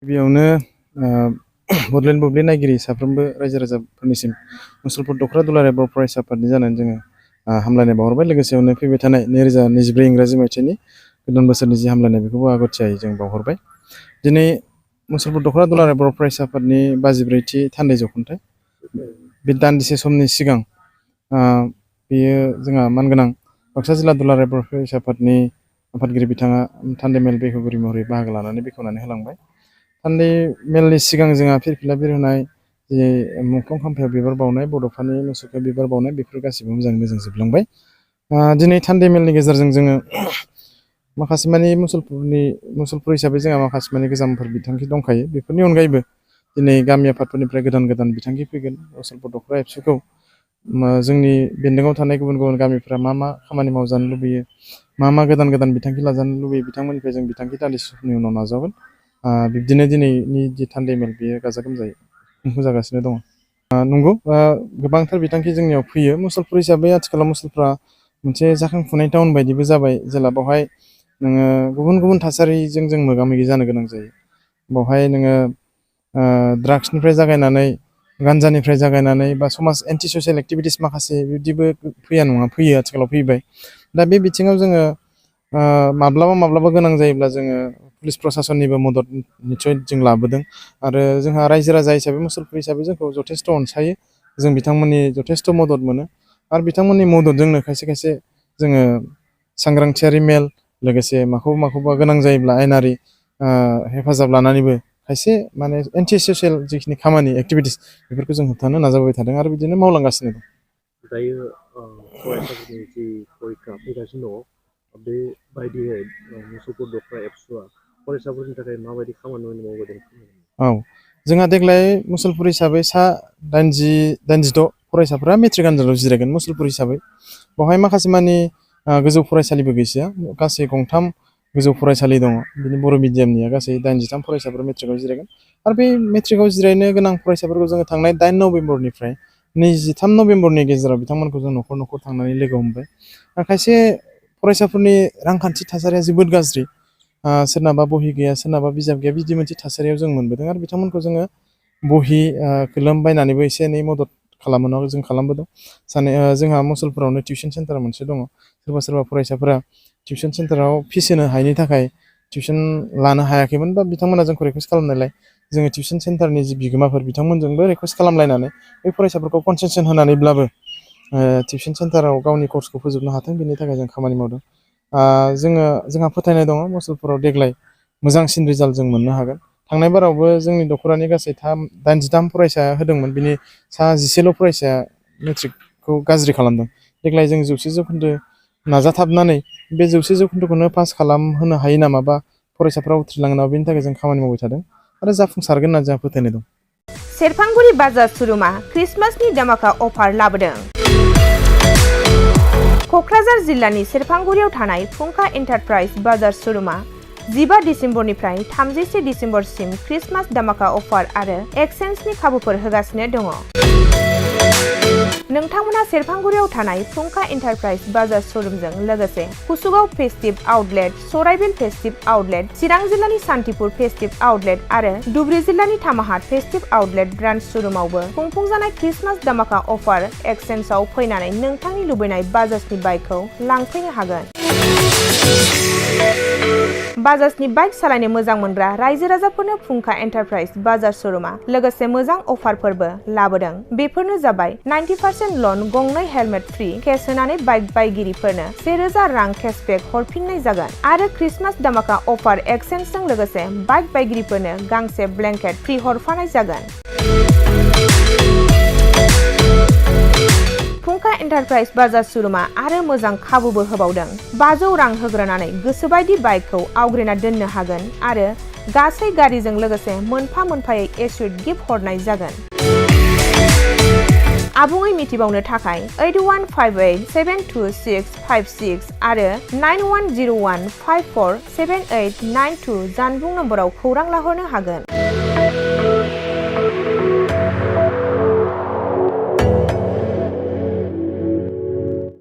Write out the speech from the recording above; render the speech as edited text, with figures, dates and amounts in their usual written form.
गिबियावनो बड'लेण्ड बुब्लि नायगिरि साफ्रोमबो रायजो राजाफोरनिसिम मुसलपुर दख'र दुलाराय बर' फरायसा आफादनि जानानै जोङो हामलायनाय बावहरबाय। लोगोसेयावनो फैबाय थानाय 2024 इंराजि मायथाइनि गोदान बोसोरनि जि हामलायनाय बेखौबो आगथियायै जों बावहरबाय। दिनै मुसलपुर दख'र दुलाराय बर' फरायसा आफादनि 54थि थान्दै जख'न्थाइ। बे दान्दिसे समनि सिगां बेयो जोंहा मानगोनां बाक्सा जिल्ला दुलाराय बर' फरायसा आफादनि आफादगिरि बिथाङा थान्दै मेल बेखेवगिरि महरै बाहागो लानानै बेखेवनानै होलांबाय। थान्दै मेलनि सिगां जोंहा फिरफिला बिरहोनाय जे मुंख्लं खाम्फायाव बिबार बावनाय, बड'फानि मुसुखायाव बिबार बावनाय, बेफोर गासिबो मोजाङै मोजां जोबलांबाय। दिनै थान्दै मेलनि गेजेरजों जोङो माखासे मानि मुसलपुर हिसाबै जोंहा माखासे मानि गोजामफोर बिथांखि दंखायो। बेफोरनि अनगायैबो दिनै गामि आफादफोरनिफ्राय गोदान गोदान बिथांखि फैगोन। मुसलपुर दख'र एबसुखौ जोंनि बेन्दोंआव थानाय गुबुन गुबुन गामिफोरा मा मा खामानि मावजानो लुबैयो, मा मा गोदान गोदान बिथांखि लाजानो लुबैयो, बिथांमोननिफ्राय जों बिथांखि दान्दिसे समनि उनाव नाजावगोन। बिब्दिनो दिनैनि जि थान्दै मेल बेयो गाजा गोमजायै खुंफुंजागासिनो दङ। नंगौ, गोबांथार बिथांखि जोंनियाव फैयो। मुसलपुर हिसाबै आथिखालाव मुसलपुरा मोनसे जाखांफुनाय टाउन बायदिबो जाबाय, जेला बेवहाय नोङो गुबुन गुबुन थासारिजों जों मोगा मोगि जानो गोनां जायो। बेवहाय नोङो ड्राग्सनिफ्राय जागायनानै, गान्जानिफ्राय जागायनानै बा समाज एन्टि ससियेल एक्टिभिटिस माखासे बिब्दिबो फैया नङा, फैयो, आथिखालाव फैबाय। दा बे बिथिङाव जोङो माब्लाबा गोनां जायोब्ला जोङो पुलिस प्रसासननिबो मदद निस्सय जों लाबोदों। आरो जोंहा रायजो राजा हिसाबै मुसलपुर हिसाबै जोंखौ जथेस्थ' अनसायो। जों बिथांमोननि जथेस्थ' मदद मोनो। आरो बिथांमोननि मददजोंनो खायसे खायसे जोङो सांग्रांथियारि मेल, लोगोसे माखौबा गोनां जायोब्ला आयेनारि हेफाजाब लानानैबो खायसे माने एन्टि ससियेल जिखिनि खामानि एक्टिभिटिस बेफोरखौ जों होबथानो नाजाबाय थादों आरो बिदिनो मावलांगासिनो दं। दायो फरायसाफोरनि जि परिखा फैगासिनो दङ, बेबायदियै मुसलपुर दख'र एबसुआ फरायसाफोरनि थाखाय माबायदि खामानि मावबोदों? औ, जोंहा देग्लाय मुसलपुर हिसाबै 86 फरायसाफोरा मेट्रिक आनजादाव जिरायगोन। मुसलपुर हिसाबै बेवहाय माखासे मानि गोजौ फरायसालिबो गैसोआ, गासै 3 गोजौ फरायसालि दङ। बिनि बर' मिडियामनिया गासै 83 फरायसाफोरा मेट्रिकआव जिरायगोन। आरो बे मेट्रिकआव जिरायनो गोनां फरायसाफोरखौ जोङो थांनाय 8 नभेम्बरनिफ्राय 23 नभेम्बरनि गेजेराव बिथांमोनखौ जों न'खर न'खर थांनानै लोगो हमबाय। खायसे फरायसाफोरनि रांखान्थि थासारिया जोबोद गाज्रि, सोरनाबा बहि गैया, सोरनाबा बिजाब गैया, बिदि मोनसे थासारियाव जों मोनबोदों। आरो बिथांमोनखौ जोङो बहि कलम बायनानैबो एसे एनै मदद खालामनांगौ जों खालामबोदों। जोंहा मुसलपुरावनो टिउसन सेन्टार मोनसे दङ। सोरबा फरायसाफोरा टिउसन सेन्टाराव फिस होनो हायैनि थाखाय टिउसन लानो हायाखैमोन, बा बिथांमोना जोंखौ रिकुवेस्ट खालामनायलाय जोङो टिउसन सेन्टारनि जि बिगोमाफोर बिथांमोनजोंबो रिकुवेस्ट खालामलायनानै बै फरायसाफोरखौ कनसेसन होनानैब्लाबो टिउसन सेन्टाराव गावनि कर्सखौ फोजोबनो हाथों, बेनि थाखाय जों खामानि मावदों। जोंहा फोथायनाय दङ मुसलपुराव देग्लाय मोजांसिन रिजाल्ट जों मोननो हागोन। थांनाय बारावबो जोंनि दख'रानि गासै 83 फरायसाया होदोंमोन, बिनि 11 फरायसाया मेट्रिकखौ गाज्रि खालामदों। देग्लाय जों 100% नाजाथाबनानै बे 100%खौनो पास खालामहोनो हायो नामा, बा फरायसाफ्रा उथ्रिलाङो नामा, बेनि थाखाय जों खामानि मावबाय थादों आरो जाफुंसारगोन होनना जोंहा फोथायनाय दं। सेरफांगुरि बाजार श'रुमा क्रिसमासनि दामाका अफार लाबोदों। क'क्राझार जिल्लानि सेरफांगुरियाव थानाय फुंखा एन्टारप्राइज बाजार श'रुमा 15 डिसेम्बरनिफ्राय 31 डिसेम्बरसिम क्रिसमास दामाका अफार आरो एक्सचेन्जनि खाबुफोर होगासिनो दङ। नोंथांमोना सेरफांगुरियाव थानाय फुंखा एन्टारप्राइज बाजार श'रुमजों लोगोसे कुसुगाव फेस्टिभ आउटलेट, सराइबिल फेस्टिभ आउटलेट, चिरां जिल्लानि सान्तिपुर फेस्टिभ आउटलेट आरो धुबुरी जिल्लानि थामाहाट फेस्टिभ आउटलेट ब्रान्च श'रुमावबो खुंफुंजानाय क्रिसमास दामाका अफार एक्सचेन्जआव फैनानै नोंथांनि लुबैनाय बाजाजनि बाइकखौ लांफैनो हागोन। बाजाजनि बाइक सालायनो मोजां मोनग्रा रायजो राजाफोरनो फुंखा एन्टारप्राइज बाजार श'रुमा लोगोसे मोजां अफारफोरबो लाबोदों। बेफोरनो जाबाय 90% लन, गंनै हेलमेट फ्रि, केस होनानै बाइक बायगिरिफोरनो 1000 रां केसबेक हरफिननाय जागोन आरो क्रिसमास दामाका अफार एक्सचेन्जजों लोगोसे बाइक बायगिरिफोरनो गांसे ब्लेंकेट फ्रि हरफानाय जागोन। फुंखा एन्टारप्राइज बाजार श'रुमा आरो मोजां खाबुबो होबावदों। 500 रां होग्रोनानै गोसोबायदि बाइकखौ आवग्रिना दोननो हागोन आरो गासै गारिजों लोगोसे मोनफा मोनफायै एस्युड गिफ्ट हरनाय जागोन। आबुङै मिथिबावनो थाखाय 8158722656 आरो 9101547892 जानबुं नम्बराव खौरां लाहरनो हागोन।